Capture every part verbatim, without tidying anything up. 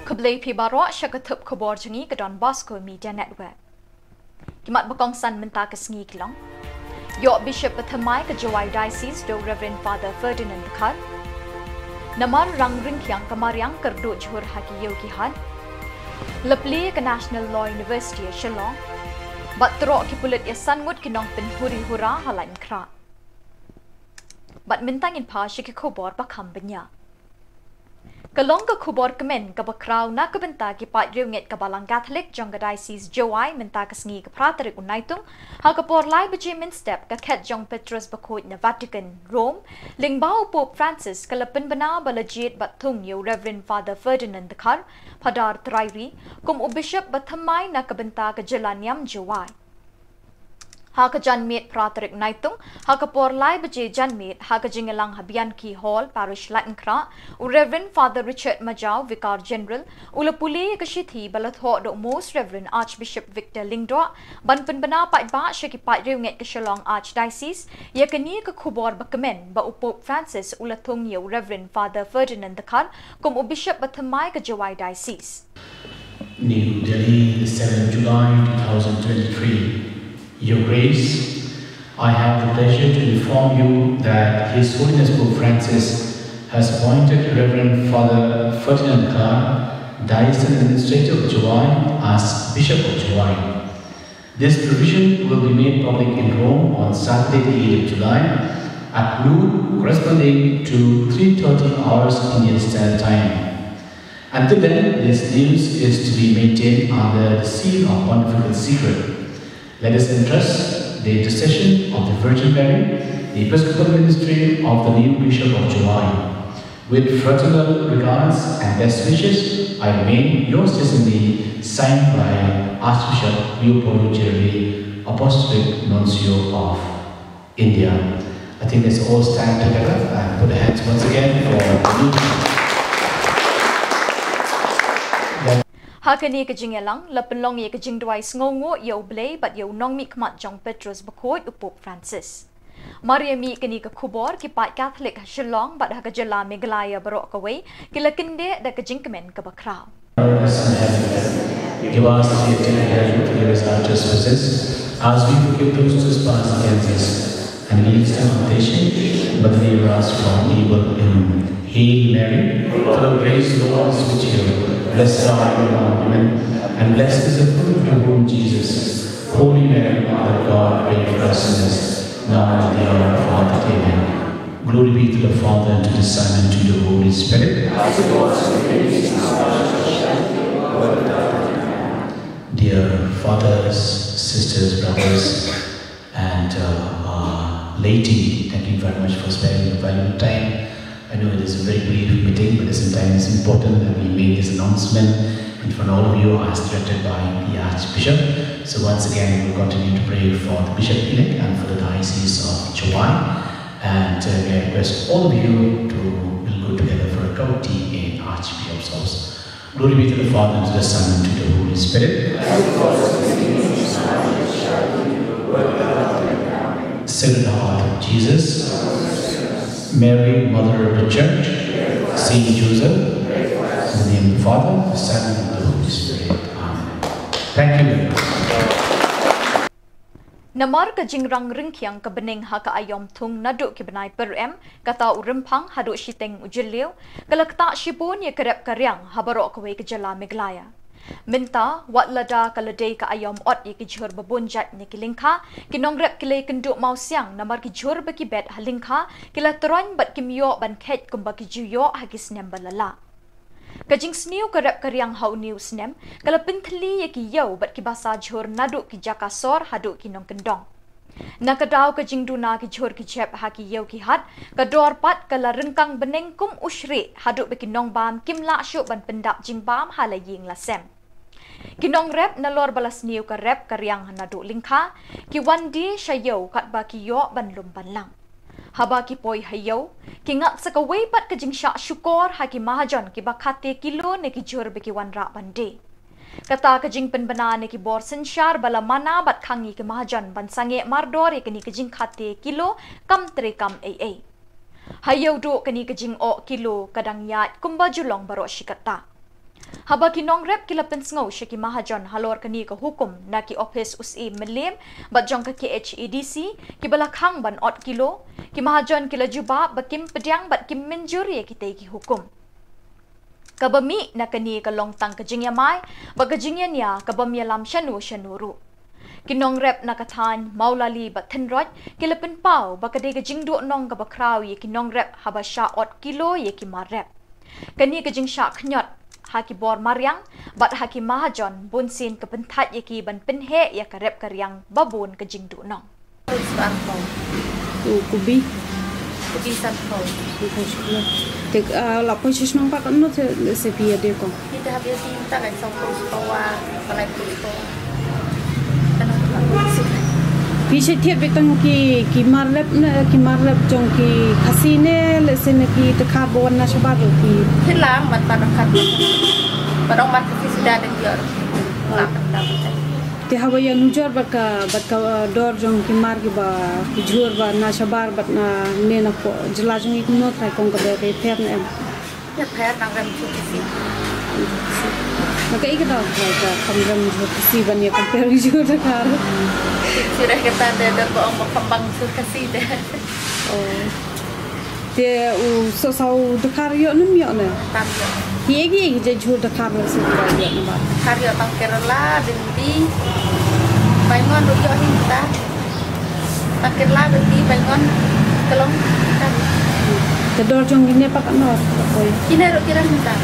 Khublei phi baroh sha ka thup khubor jong ngi ka Don Bosco Media Network. Ki mat ba kongsan mynta ka sngi ki long: Ïoh Bishop ba thymmai ka Jowai Diocese da u Reverend Father Ferdinand Dkhar. Namar rang ryngkhiang ka mariang kyrduh jhur ha ki ïew ki hat. La plie ka National Law University ha Shillong. Bad troh ki pulit ïa san ngut ki nongpynhuri hura ha Laitumkhrah. Bad mynta ngin phai sha ki khubor ba kham bniah. Ka long ka khubor kmen kaba khraw na ka bynta ki paid riewngeit ka Balang Katholik jong ka Diocese Jowai mynta ka sngi ka phra tarik u Naitung, ha ka por lai baje mynstep ka khet jong Petros Bakhuid na Vatican, Rome, lyngba u Pope Francis ka la pynbna ba la jied bad thung ïa u Reverend Father Ferdinand Dkhar, Phadar Trairi, kum u Bishop ba thymmai na ka bynta ka jylla niam Jowai. Ha ka janmiet phra tarik Naitung, ha ka por lai baje janmiet, ha ka jingïalang ha Bianchi Hall, Parish Laitumkhrah, u Reverend Father Richard Majaw, Vicar General, u la pule ïa ka shithi ba la thoh da u Most Reverend Archbishop Victor Lyngdoh, ban pynbna paidbah sha ki paid riewngeit ka Shillong Archdiocese ïa kane ka khubor ba kmen ba u Pope Francis u la thung ïa u Reverend Father Ferdinand Dkhar kum u Bishop ba thymmai ka Jowai Diocese. New Delhi, the seventh of July two thousand twenty-three. Your Grace, I have the pleasure to inform you that His Holiness Pope Francis has appointed Reverend Father Ferdinand Dkhar, Diocesan Administrator of Jowai, as Bishop of Jowai. This provision will be made public in Rome on Saturday, the eighth of July, at noon, corresponding to three thirty hours Indian Standard Time. Until then, this news is to be maintained under the seal of pontifical secret. Let us entrust the intercession of the Virgin Mary, the Episcopal ministry of the new Bishop of Jowai. With fraternal regards and best wishes, I remain yours sincerely, signed by Archbishop Leopoldo Gerri, Apostolic Nuncio of India. I think let's all stand together and put our hands once again for the new. Ha kane ka jingïalang, la pynlong ïa ka jingduwai sngewnguh ïa U Blei bad ïa u nongmihkhmat jong Petros Bakhuid u Pope Francis. Mar ïa mih kane ka khubor, ki paid Katholik ha Shillong bad ha ka jylla Meghalaya baroh kawei ki la kyndit da ka jingkmen kaba khraw. Give us this day our daily bread, forgive us our trespasses, as we forgive those who trespass against us. And lead us not into temptation, but deliver us from evil. Amen. Hail Mary, full of grace, the Lord is with you. Blessed are you among women, and blessed is the fruit of your womb, Jesus. Holy Mary, Mother of God, pray for us sinners, now and at the hour of our death. Amen. Glory be to the Father, and to the Son, and to the Holy Spirit. Dear fathers, sisters, brothers, and uh, uh, laity, thank you very much for sparing your valuable time. I know it is a very brief meeting, but at the same time it's important that we make this announcement in front of all of you as directed by the Archbishop. So once again, we will continue to pray for the Bishop-elect and for the Diocese of Jowai. And uh, may I request all of you to, we'll go together for a cup of tea in Archbishop's house. Glory be to the Father, and to the Son, and to the Holy Spirit. Sacred Heart of Jesus, Mary, Mother of the Church, Saint Joseph, in the name of the Father, the Son, and the Holy Spirit. Amen. Thank you very much. Namar ka jingrang ryngkhiang ka bneng ha ka aïom thung naduh ki bnai pyrem, kata u rymphang haduh shiteng u jylliew, ka la ktah shibun ïa ka rep ka riang ha baroh kawei ka jylla Meghalaya. Mynta, wat lada ka la dei ka aïom ot ïa ki jhur ba bun jait na ki lyngkha, ki nongrep ki la ïakynduh mawsiang namar ki jhur ba ki bet ha lyngkha ki la troiñ bad kim ïoh ban kheit kumba ki ju ïoh ha ki snem ba la lah. Ka jingsniew ka rep ka riang ha une u snem ka la pynthylli ïa ki ïew bad ki basa jhur naduh ki jaka sor haduh ki nongkyndong. Na ka daw ka jingduna ki jhur ki jhep ha ki ïew ki hat, ka dor pat ka la ryngkang bneng kum u shrieh haduh ba ki nongbam kim lah shuh ban pyndap jingbam ha la ïing la sem. Ki nongrep nalor ba la sniew ka rep ka riang naduh lyngkha, ki wan die sha ïew katba ki ïoh ban lum ban lang. Haba ki poi ha ïew, ki ngat sa kawei pat ka jingshah shukor ha ki mahajon kiba khate kilo na ki jhur ba ki wanrah ban die. Kata ka jingpynbna na ki bor synshar ba la mana bad khang ïa ki mahajon ban sangeh mardor ïa kane ka jingkhate kilo kam treikam ei ei. Ha ïew duh kane ka jingoh kilo ka dang ïaid kumba ju long baroh shi katta. Haba ki nongrep ki la pynsngew sha ki mahajon halor kane ka hukum na ki ophis u syiem Mylliem bad jong ka K H A D C, kiba la khang ban ot kilo, ki mahajon ki la jubab ba kim pdiang bad kim mynjur ïa kitei ki hukum. Kaba mih na kane ka long tang ka jingïamai bad ka jingïania kabym ïalam shano shano ruh. Ki nongrep na ka thaiñ Mawlali bad Thynroit ki la pynpaw ba ka dei ka jingduhnong kaba khraw ïa ki nongrep haba shah ot kilo ïa ki mar rep. Kane ka jingshah khñiot ha ki bor mariang bad ha ki mahajon bunsien ka pynthait ïa ki ban pynheh ïa ka rep ka riang ba bun ka jingduhnong. Arphew. U kubi. Kubi sanphew. Te, ah, la poi sha shnong pat katno te, se phi ïa die kong? Kita hap ïa die ta ka sanphew sawphew, ka laiphew sawphew. Kana ka. Phi shait thied beit tang ki, ki mar rep ne, ki mar rep jong ki Khasi ne, lehse ne ki dkhar ba wan na shabar ruh phi? Thied lang, ban pat dkhar. Ban ong mar Khasi sida dang ïoh. Lang ban pat. Te haba ïa nujor bad ka, bad ka, uh, dor jong ki mar kiba, ki jhur ba na shabar bad na ne na poh jylla jong ngi kumno trai kong ka dor ka ïapher ne em? Ïapher nang rem jhur Khasi. Na kaei ka daw trai ka kham rem jhur Khasi ban ïa compare jhur Dkhar? Jhur kata te dor ba ong ba kham bang jhur Khasi te. Oh. Te u sohsaw Dkhar ïoh ne ym ïoh ne? Tam ïoh. Hi ïa ki ïa ki jait jhur Dkhar ne se ki ïoh ne ba? Dkhar ïoh tang Kerala, Dindi, Baingon ruh ïoh hi mynta. Tang Kerala, Dindi, Baingon, ka long Dkhar. Te dor jong kine pat katno ka poi? Kine ruh ki rem mynta.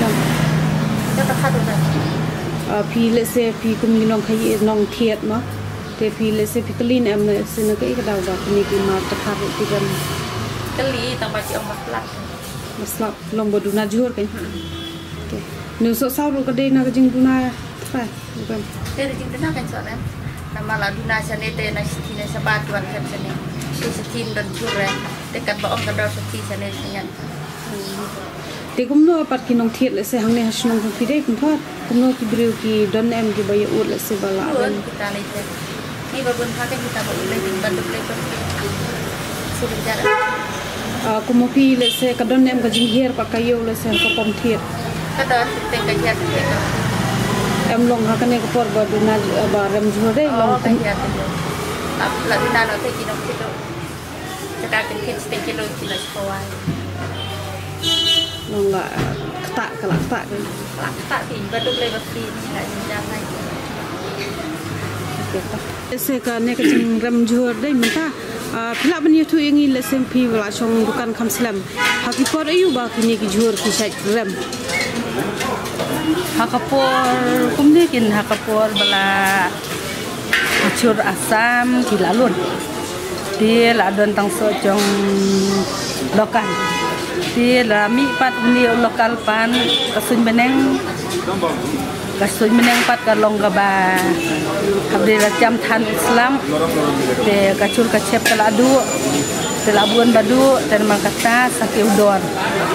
Ïoh. Ïoh Dkhar ruh rem. Ah, phi lehse phi kum ki nongkhaïi nongthied mo. Te phi lehse phi kylli ne em ne se na kaei ka daw ba kine ki mar Dkhar ruh ki rem? Kylli tang ba ki ong ba slap. Ba slap, long ba duna jhur kein. Hmm. Te ne u sohsaw ruh ka dei na ka jingduna trai ruh kein? Te ka jingduna kein soh ne. Namar la duna shane te na shithi na shabar ki wan khem shane. Te shithi ym don jhur re. Te katba ong ka dor shithi shane shane. Te kumno pat ki nongthied lehse hangne ha shnong jong phi dei kumno? Kumno ki briew ki don em kiba ïa ud lehse ba la don? Kita lei te. Ni ba bun ha ka kita ba ud lei ba duk lei ba. Suri jar. Ah, kumno phi lehse ka don em ka jinghiar pat ka ïew lehse ka pom thied? Ka don te ka hiar te ka. Em long ha kane ka por ba duna ba rem jhur dei long. Oh, ka hiar te. Ap la duna no te ki nongthied. Te ka kin kin te kilo kilo. Nong la kata ka la kata ka. La kata ki ba duk le ba ki ni la jam nai. Lehse kane ka jingrem jhur dei mynta. Ah, phi lah ban ïathuh ïa ngi lehse phi ba la shong dukan kham slem. Ha ki por aïu ba kine ki jhur ki shait rem? Ha ka por kumne kin ha ka por ba la ki jhur Assam ki la lun. Te la don tang soh jong local. Te la mih pat une u local pan ka suiñ bneng. Ka suiñ bneng pat ka long kaba hap dei la jam than u slap. Te ka jhur ka chep ka la duh. Te la bun ba duh te namar kata sa ki u dor.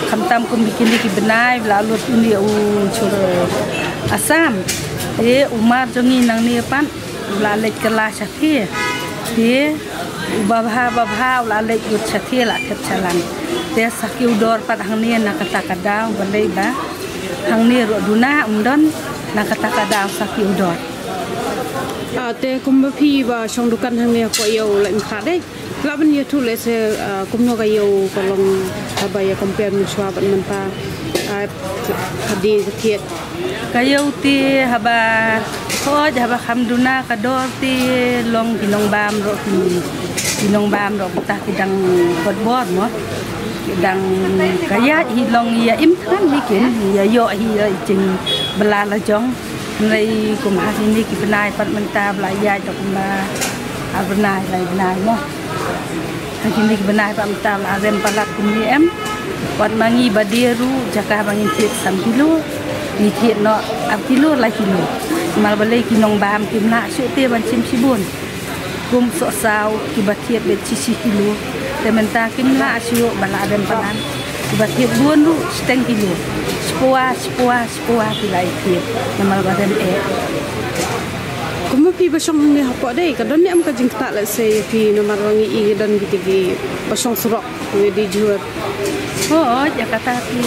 Khamtam kum kine ki bnai la lut une u jhur Assam. Te u mar jong ngi nangne pat u la leit kylla shatei. Te u babha babha u la leit lut shatei la thep shalan. Te sa ki u dor pat hangne na kata ka daw balei ba hangne ruh duna um don na kata ka daw sa ki u dor. Ah, te kumba phi ba shong dukan hangne ko ïa u lait mkha dei. Lah ban ïathuh lehse, ah, kumno ka ïew ka long haba ïa compare mynshuwa bad mynta, ah, ka die ka thied. Ka ïew te haba hoi haba kham duna ka dor te long ki nongbam ruh ki, ki nongbam ruh ta ki dang bor bor mo. Ki dang ka ïaid hi long ïa im than hi kin ïa ïoh hi ïa i jing bla la jong. Hynrei kum ha kine ki bnai pat mynta ba la ïaid da kumba ar bnai lai bnai mo. Ha kine ki bnai pat mynta ba la rem palat kumne em. Wat ma ngi ba die ruh jaka ba ngin thied san kilo ngi thied noh ar kilo lai kilo. Namar balei ki nongbam kim lah shuh te ban shim shibun. Kum sohsaw kiba thied beit shi shi kilo. Te mynta kim lah shuh ba la rem palat. Kiba thied bun ruh shiteng kilo. Shiphew, shiphew, shiphew ki la thied. Namar ba rem eh. Kumba phi ba shong hangne hapoh dei ka don ne em ka jingktah lehse ïa phi namar ba ngi i ka don kiti kiba shong surok. Ngi die jhur. Hooid, ïa kata ki,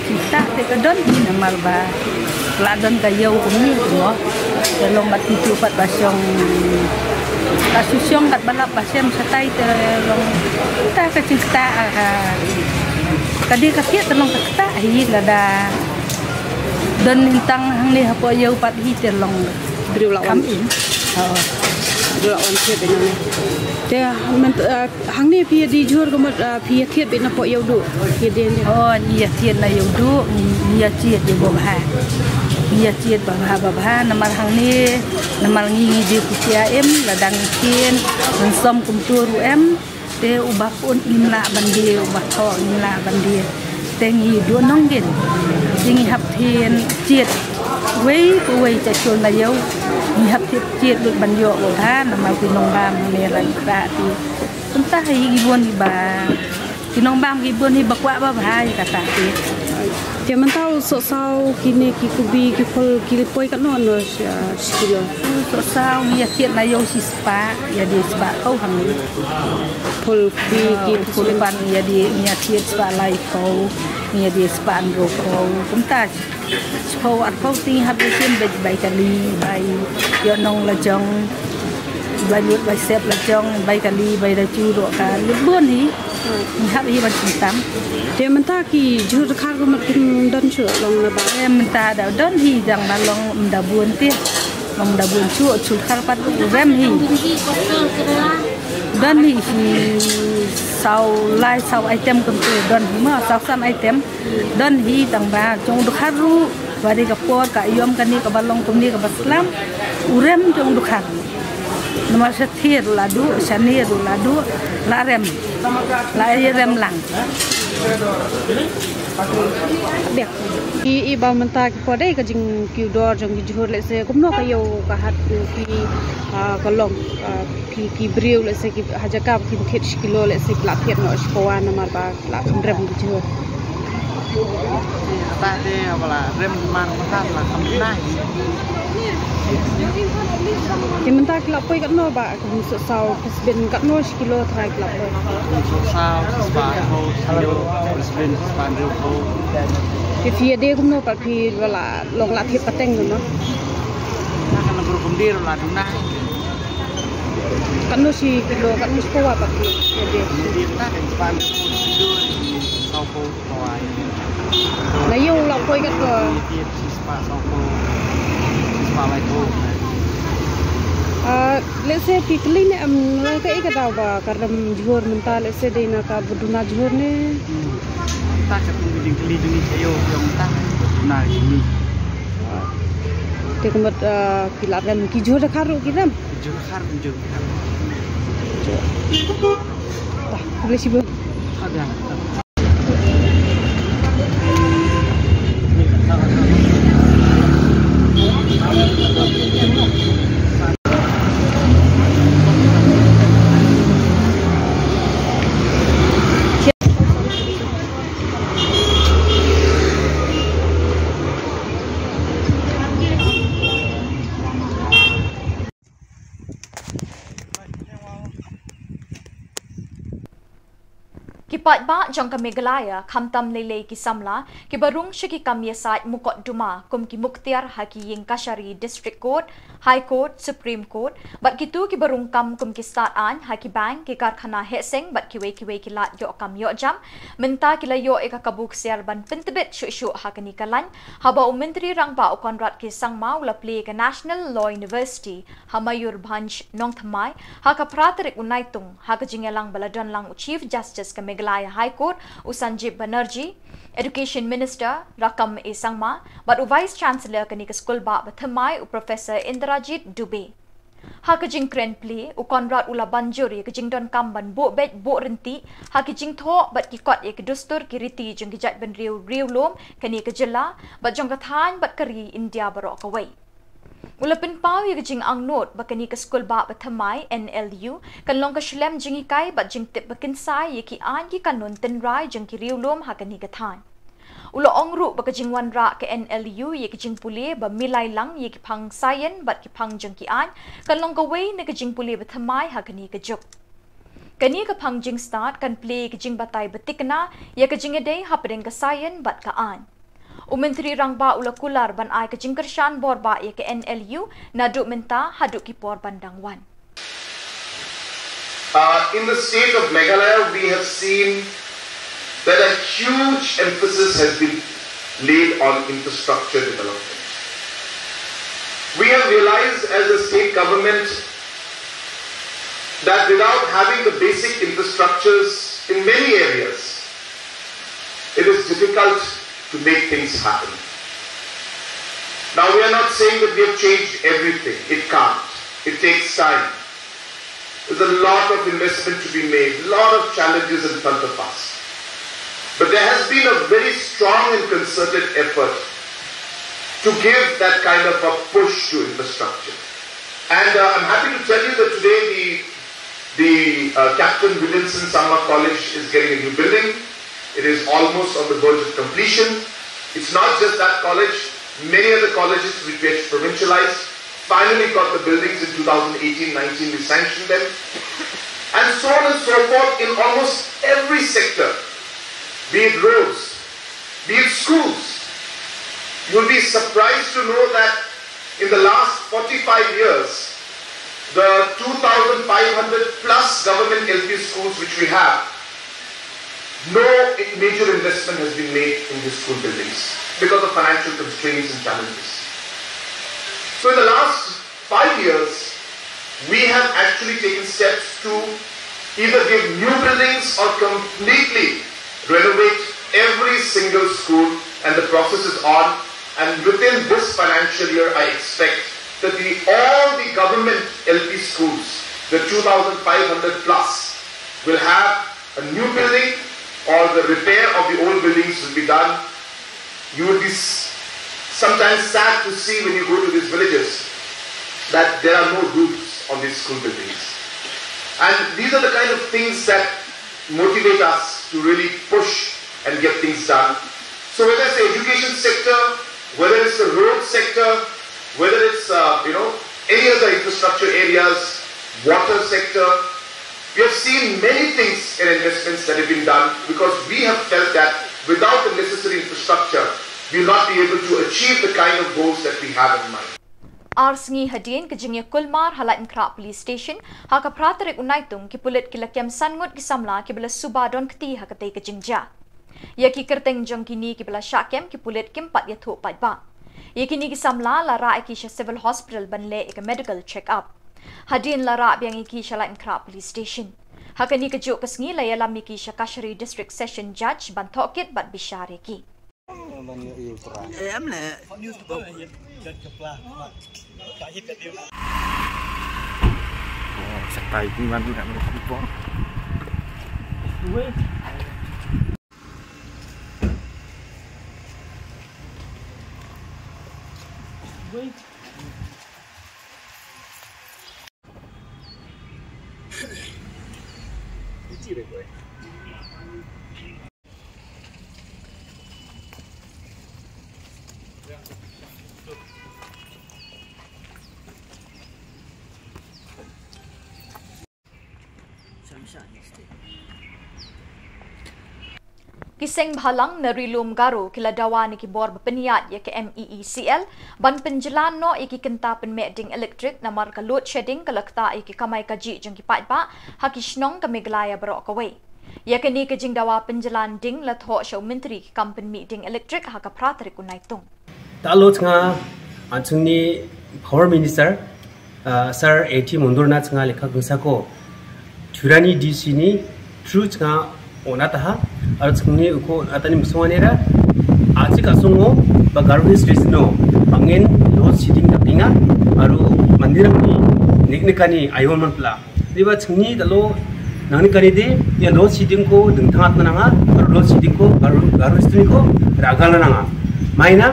kita te ka don hi namar ba La don ka ïew kumne kumno. Te long bad kitu pat ba shong. Ka shu shong kat ba lap ba shem shatai te long. Ta ka jingkata ka. Ka dei ka thied te long ka kata hi lada. Don hynrei hangne hapoh ïew pat hi te long. Briew la wan. Kam in. Oh. Briew la wan thied te nang. Te men, eh, Hangne phi ïa die jhur ka mut, ah, phi ïa thied beit na poh ïew duh. Phi ïa die. Oh, ngi ïa thied na ïew duh, ngi ïa thied ïa babha. Ngi ïa thied babha babha namar hangne, namar ngi ngi die kutia em, lada ngi thied, ngi som kumtu ruh em. Te uba pun ngim lah ban die, uba thoh ngim lah ban die. Te ngi duh nongin. Te ngi hap thied thied. Wei pa wei cha shul na ïew. Ngi hap thied thied lut ban ïoh babha namar ki nongbam ne ran kra ti. Mynta hi ki bun hi ba. Ki nongbam ki bun hi ba kwah babha hi kata hi. Te mynta u sohsaw kine ki kubi ki phul ki poi katno no shi kilo. U sohsaw ngi ïa thied na ïew shispah, ïa die spah khaw hangne. Phul kubi ki phul pan ïa die ngi ïa thied spah lai khaw, ngi ïa die spah hynriew khaw. Kumta Shiphew arphew ti hap ïa sien bai, bai kali, bai ïoh nong la jong, bai lut bai sep la jong, bai kali, bai da chu ro ka lut bun hi. Ngi hap hi ban sum tam. Te mynta ki jhur dkhar ko mat kim don shu long na ba. Eh, mynta da don hi dang ba long da bun ti. Long da bun chu chu dkhar pat rem hi. Don hi hi saw lai saw item kumtu don hi ma saw san item. Don hi tang ba jong dkhar ruh, ba dei ka por ka ïom kane kaba long kumne kaba slam, u rem jong dkhar. Namar sha thied ruh la duh, shane ruh la duh, la rem, la rem lang. Dei. I, i ba mynta ki por dei ka jingkiew dor jong ki jhur lehse kumno ka ïew ka hat ki, ah, ka long, ah, ki, ki briew lehse ki ha jaka ba kin thied shi kilo lehse ki la thied noh shi pawa namar ba la kham rem ki jhur. Kata te ba la rem man matan la kham nai. Te mynta ki la poi katno ba kum sohsaw phisbin katno shi kilo trai ki la poi. Sohsaw phisbin kilo, phisbin phisbin riu kilo. Te phi ïa die kumno pat phi ba la long la thied pateng kumno. Na kan bru kum die la duna. Katno shi kilo, katno shi pawa pat phi ïa die. Ni die ta kan phisbin kilo, saw kilo. Na ïew la poi katno. Spah saw phew. Spah lai phew. Ah, lehse phi kylli ne em, na kaei ka daw ba ka rem jhur mynta lehse dei na ka ba duna jhur ne. Hmm. Ta ka tu ding kylli ding ka ïew ïew mynta ba duna jhur ni. Ah. Te ka mut, ah, ki la rem ki jhur dkhar ruh ki rem. Jhur dkhar jhur. Wah, khublei shibun. Ki paidbah jong ka Meghalaya, khamtam lei lei ki samla, kiba rung sha ki kam ïasaid mukotduma, kum ki muktiar ha ki ïing kashari District Court, High Court, Supreme Court, bad kito kiba rung kam kum ki stad aiñ ha ki bank, ki karkhana heh seng bad kiwei kiwei ki lad ïoh kam ïoh jam, mynta ki la ïoh ïa ka kabu ksiar ban pyntbit shuh shuh ha kane ka lain, haba u Myntri Rangbah u Conrad K Sangma u la plie ïa ka National Law University ha Mayurbhanj, Nongthymmai, ha ka phra tarik u Naitung, ha ka jingïalang ba la don lang u Chief Justice ka Meghalaya High Court, u Sanjib Banerjee, Education Minister Rakkam A Sangma, bad u Vice Chancellor kane ka skul bah bathymmai, u Professor Indrajit Dubey. Ha ka jingkren plie, u Conrad u la ban jur ïa ka jingdonkam ban buh beit buh ryntih ha ki jingthoh bad ki kot ïa ki dustur ki riti jong ki jaitbynriew riewlum kane ka jylla bad jong ka thaiñ bad ka ri India baroh kawei. U la pynpaw ïa ka jingangnud ba kane ka skul bah bathymmai N L U kan long ka shlem jinghikai bad jingtip ba kynsai ïa ki aiñ ki kanun tynrai jong ki riewlum ha kane ka thaiñ. U la ong ruh ba ka jingwanrah ka N L U ïa ka jingpule ba milai lang ïa ki phang science bad ki phang jong ki aiñ kan long kawei na ka jingpule bathymmai ha kane ka juk. Kane ka phang jingstad kan plie ïa ka jingbatai bathikna ïa ka jingïadei hapdeng ka science bad ka aiñ. U Myntri Rangbah u la kular ban ai ka jingkyrshan borbah ïa ka N L U naduh mynta haduh ki por ban dang wan. Uh, in the state of Meghalaya, we have seen that a huge emphasis has been laid on infrastructure development. We have realized as a state government that without having the basic infrastructures in many areas, it is difficult to make things happen. Now, we are not saying that we have changed everything. It can't. It takes time. There's a lot of investment to be made, a lot of challenges in front of us. But there has been a very strong and concerted effort to give that kind of a push to infrastructure. And uh, I'm happy to tell you that today the, the uh, Captain Williamson Sangma College is getting a new building. It is almost on the verge of completion. It's not just that college, many other colleges which we have provincialized finally got the buildings in two thousand eighteen nineteen, we sanctioned them. And so on and so forth in almost every sector, be it roads, be it schools. You'll be surprised to know that in the last forty-five years, the two thousand five hundred plus government L P schools which we have, no major investment has been made in these school buildings because of financial constraints and challenges. So in the last five years, we have actually taken steps to either give new buildings or completely renovate every single school, and the process is on. And within this financial year, I expect that the, all the government L P schools, the two thousand five hundred plus, will have a new building or the repair of the old buildings will be done. You will be s- sometimes sad to see when you go to these villages that there are no roofs on these school buildings. And these are the kind of things that motivate us to really push and get things done. So whether it's the education sector, whether it's the road sector, whether it's uh, you know any other infrastructure areas, water sector, we have seen many things and investments that have been done because we have felt that without the necessary infrastructure, we will not be able to achieve the kind of goals that we have in mind. Ar sngi hadien ka jingïakulmar ha Laitumkhrah Police Station, ha ka phra tarik u Naitung, ki pulit ki la kem san ngut ki samla kiba la suba don kti ha katei ka jingjia. Ïa ki kyrteng jong kine kiba la shah kem ki pulit kim pat ïathuh paidbah. Ïa kine ki samla la rah ïa ki sha Civil Hospital ban leh ïa ka medical check up. Hadien la rah biang ïa ki sha Laitumkhrah Police Station. Ha kane kajuh ka sngi la ïalam ïa ki sha Kashari District Session Judge ban tohkit bad bishar ïa ki. Em leh. Ki seng bhalang na Ri Lum Garo ki la dawa na ki bor ba pynïaid ïa ka M E E C L ban pynjlan noh ïa ki kynta pynmih ding elektrik namar ka load shedding ka la ktah ïa ki kamai kajih jong ki paidbah ha ki shnong ka Meghalaya baroh kawei. Ïa kane ka jingdawa pynjlan ding la thoh sha u Myntri ki kam pynmih ding elektrik ha ka phra tarik u Naitung. Talo chynga, ah, chynni Power Minister, ah, Sir A T Mondor na chynga lekha kynsa ko Tripura ni D C ni through chynga ona taha, aro chynni uko atani musong anera, achi ka songo ba Garo Hills Region no bangin load shedding ka pinga, aro mandirang ni nik nikani ayon man pla. Diba chynni talo nangni kani de, ïa load shedding ko dengthangat na nanga, aro load shedding ko Garo, Garo Hills ni ko ragal na nanga. Maina,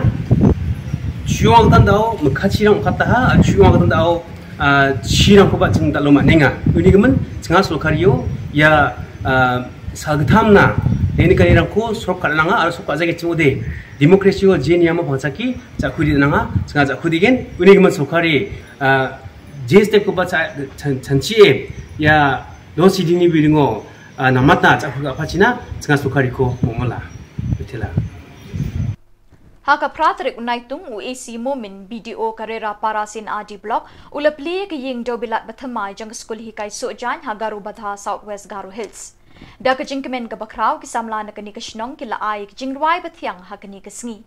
shuang tan dau, mekha chirang kata ha, shuang tan dau, ah, chirang ko ba chynta lo ma nenga. Uni kemen, chynga sorkar ïo, ïa, ah, sa gtham na, ini kani rang ko sorkar nanga, aro sorkar jage chyngu de. Democracy o jin ïa ma bangsa ki, jakhu di nanga, chynga jakhu di gen, uni kemen sorkar ïa, ah, je step ko ba cha, chan, chan chi e, ïa, load shedding ni bidingo, ah, namata, jakhu ka pachina, chynga sorkar ïa ko, momala. Betul lah. Ha ka phra tarik u Naitung, u A C Momin, B D O ka Rerapara C&RD Block, u la plie ïa ka ïing dewbilat bathymmai jong ka skul hikai sohjaiñ ha Garubadha, South West Garo Hills. Da ka jingkmen kaba khraw, ki samla na kane ka shnong ki la ai ka jingrwai bathiang ha kane ka sngi.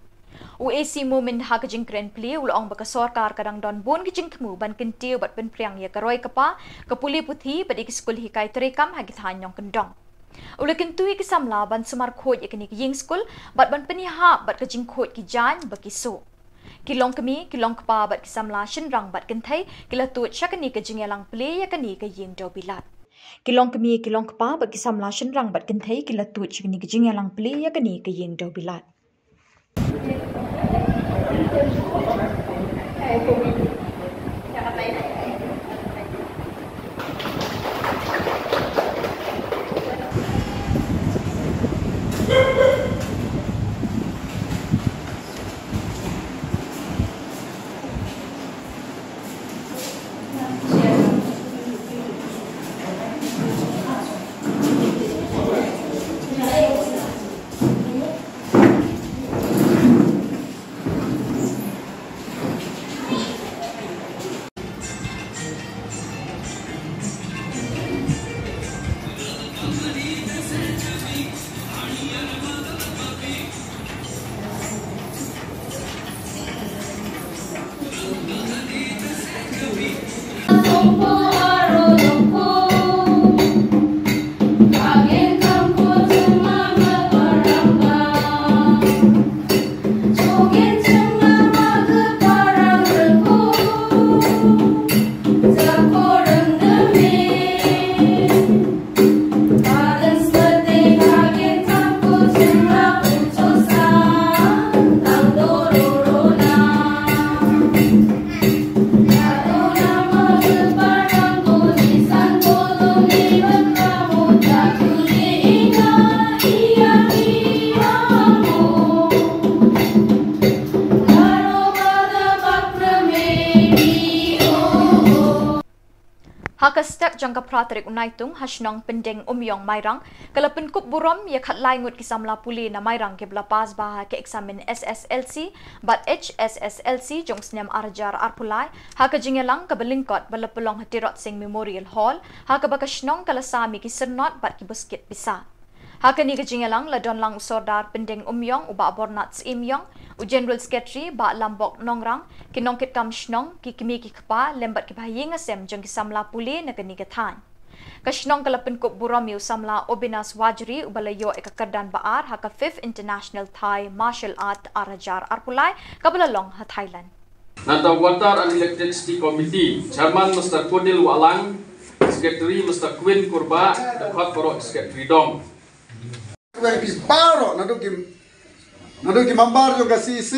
U A C Momin ha ka jingkren plie u la ong ba ka sorkar ka dang don bun ki jingthmu ban kyntiew bad pynphriang ïa ka roi ka par, ka pule puthi bad ïa ki skul hikai treikam ha ki thaiñ nongkyndong. U la kyntu ïa ki samla ban sumar khuid ïa kane ka ïing skul bad ban pynïahap bad ka jingkhuid ki jaiñ ba ki soh. Ki longkmie, ki longkpa bad ki samla shynrang bad kynthei ki la tuid sha kane ka jingïalang plie ïa kane ka ïing dewbilat. Ki longkmie, ki longkpa bad ki samla shynrang bad kynthei ki la tuid sha kane ka jingïalang plie ïa kane ka ïing dewbilat. Ha ka step jong ka phra tarik u Naitung, ha shnong Pyndeng Umïong Mairang, ka la pynkup burom ïa khatlai ngut ki samla pule na Mairang kiba la pass bha ha ka eksamin S S L C bad H S S L C jong u snem ar hajar arphew lai, ha ka jingïalang kaba lyngkot ba la pynlong ha Tirot Sing Memorial Hall, ha kaba ka shnong ka la sam ïa ki syrnod bad ki buskit pisa. Ha kane ka jingïalang la don lang u Sordar Pyndeng Umïong, u Bah Bornat Syiemiong, u General Secretary Bah Lambok Nongrang, ki nongkitkam shnong, ki kmie ki kpa, lem bad ki bahaïing hasem jong ki samla pule na kane ka thaiñ. Ka shnong ka la pynkup burom ïa u samla Obinas Wajri uba la ïoh ïa ka kyrdan ba ar ha ka Fifth International Thai Martial Art ar hajar arphew lai kaba la long ha Thailand. Na ka Water and Electricity Committee, Chairman Mister Kodil Wahlang, Secretary Mister Queen Kurbah, dkhot baroh Secretary dong. Kawei phi baroh naduh ki, naduh ki member jong ka C E C,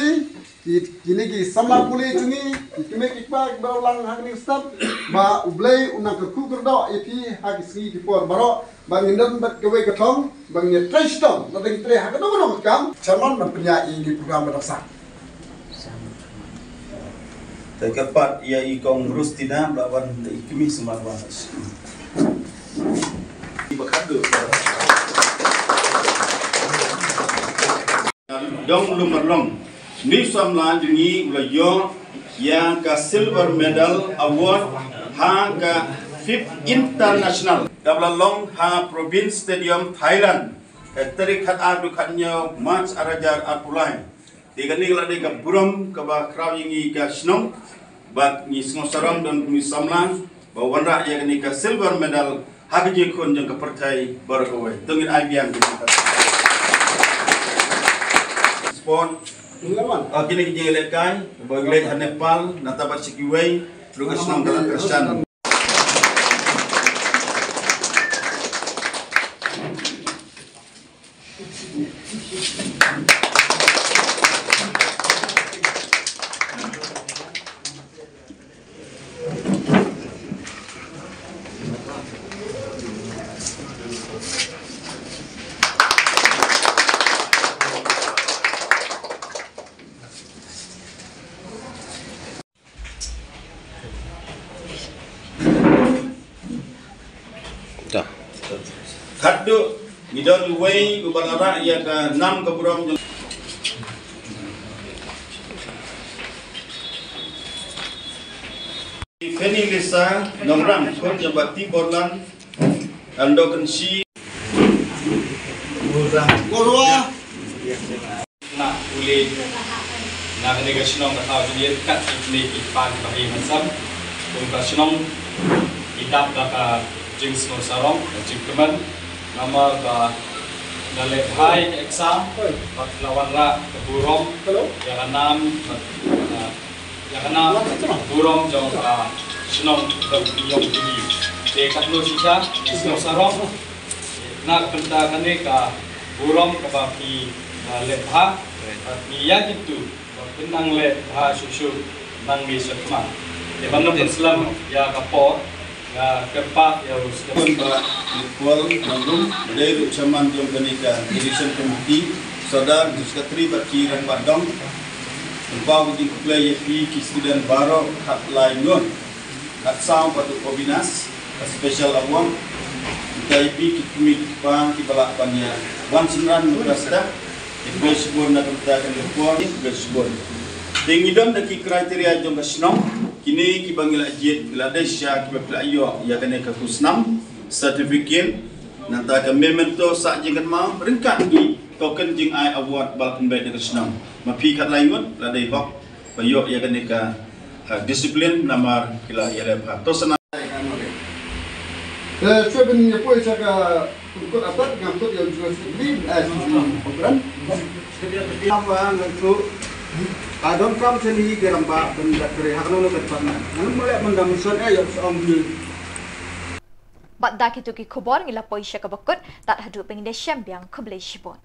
ki, kine ki samla pule jong ngi, ki kmie ki kpa kiba la lang ha kane ka step, ba U Blei un nang kyrkhu kyrdoh ïa phi ha ki sngi ki por baroh, ba ngin don bad kawei ka thong, ba ngin ïatrei shitom, lada ngi trei ha kano kano ka kam, Chairman ban pynïaid ïa ki program ba dang sah. Te kyrpad ïa i Kong Rustina ba la wan da i kmie sumar wan. I ba khadduh. Dong Lumar Long. Ni samla jong ngi u la ïoh ïa ka Silver Medal Award ha ka Fifth International kaba la long ha Province Stadium, Thailand, ka tarik khatar haduh khathynñiew March ar hajar arphew lai. Te kane ka la dei ka burom kaba khraw ïa ngi ka shnong, bad ngi sngewsarong don kum ki samla ba wanrah ïa kane ka Silver Medal ha ka jingkhun jong ka pyrthei baroh kawei. To ngin ai biang ïa ka sport. Ah, kine ki jingïalehkai ba ngi leit ha Nepal, nangta bad sa kiwei ruh ka shnong ka la kyrshan. Khadduh ngi don uwei uba la rah ïa ka nam ka burom jong Penny Lisa Nongrang, khun jong Bah T Borlan, Ando Kenshi. Na pule na kane ka shnong ka thaw jingïaid kat ki kmie ki kpa kiba ha ïing ha sem. Kum ka shnong ki dap da ka jingsngew sarong, ka jingkmen. Namar ba nga leh bha ïa ka exam bad la wanrah ka burom ïa ka nam bad, ah, ïa ka nam burom jong ka shnong Dong Ïong Dili. Te katno shisha ki shnong sarong na ka bynta kane ka burom kaba phi, ah, leh bha. Bad ngi ïa kito ba phin nang leh bha shuh shuh nangne shakhmat. Te ban ym pynslem ïa ka por, nga kyrpad ïa u Skhem Bah Lipol Nongrum, dei ruh chairman jong kane ka Tradition Committee, Sordar, Secretary bad ki rangbah dong. Kyrpad bad jingkhublei ïa phi ki student baroh khatlai ngut. Khatsaw bad u Obinas, ka special award. Mynta ïa phi ki kmie ki kpa kiba lah ban ïa wan synran mynta step. Ïa phi shibun na ka bynta kane ka por, ïa phi shibun. Te ngi don da ki criteria jong ka shnong, kine kiba ngi la jied, ngi la dei sha kiba phi la ïoh ïa kane ka khusnam, certificate, nangta ka memento sah jingkynmaw, ryngkat ki token jingai award ba la pynbeit na ka shnong. Ma phi khatlai ngut, la dei hok ba ïoh ïa kane ka, ah, discipline namar ki la ïaleh bha. To sa na. Te shuwa ban ïa poi sha ka pynkut atat, ngam kut ïa u Joseph Lee, eh, Joseph Lee program. Haba ngan tu, ah, don kam seni ki rangbah ban da kre ha kano kano ka department. Ngan mole ban da mention eh ïa u Song Lee. Bad da kito ki khubor ngi la poi sha kaba kut, tad haduh ba ngin da shem biang, khublei shibun.